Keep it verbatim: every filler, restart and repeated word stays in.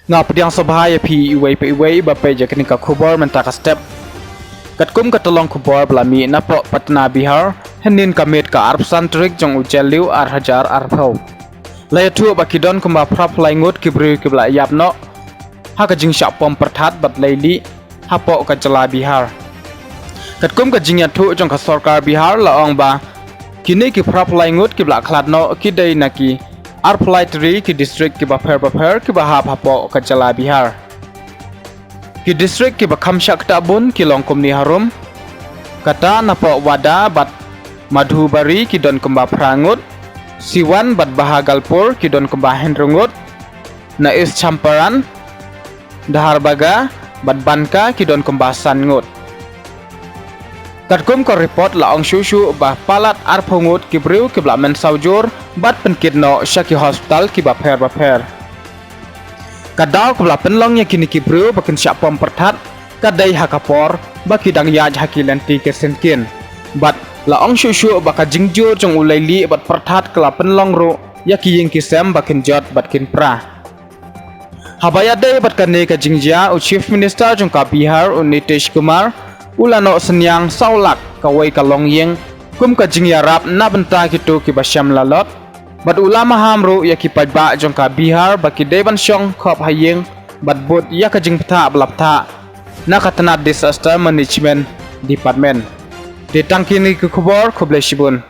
Nga pdiang sngewbha ïa phi iwei pa iwei ba peit ïa kane ka khubor mynta ka step. Katkum ka tyllong khubor ba la mih napoh Patna, Bihar, hynnin ka miet ka arphew san tarik jong u Jylliew ar hajar arphew, la ïathuh ba ki don kumba phra phew lai ngut ki briew kiba la ïap noh ha ka jingshah pom pyrthat bad lei lieh hapoh ka jylla Bihar. Katkum ka jingïathuh jong ka sorkar Bihar la ong ba kine ki phra phew lai ngut kiba la khlad noh ki dei na ki ar phew lai tylli ki district kiba pher bapher kiba hap hapoh ka jylla Bihar. Ki district kiba kham shah ktah bun ki long kumne harum: kata napoh Wardha bad Madhubari ki don kumba phra ngut, Siwan bad Bahawalpur ki don kumba hynriew ngut, na East Champaran, Dhaarbaga bad Banka ki don kumba san ngut. Katkum ka report la ong shuh shuh ba palat arphew ngut ki briew kiba la mynsaw jur bad pynkit noh sha ki hospital kiba pher bapher. Ka daw kaba la pynlong ïa kine ki briew ba kin shah pom pyrthat ka dei ha ka por ba ki dang ïaid ha ki lynti ki syngkien. Bad la ong shuh shuh ba ka jingjur jong u lei lieh bad pyrthat ka la pynlong ruh ïa ki ïing ki sem ba kin jot bad kin pra. Haba ïadei bad kane ka jingjia, u Chief Minister jong ka Bihar, u Nitish Kumar, u la noh synñiang saw lak kawei ka longïing kum ka jingïarap na bynta kito kiba shem lalot. Bad u la maham ruh ïa ki paidbah jong ka Bihar ba ki dei ban shong khop ha ïing bad bud ïa ka jingbthah ba la bthah na ka tnat Disaster Management Department. Te tang kine ki khubor, khublei shibun.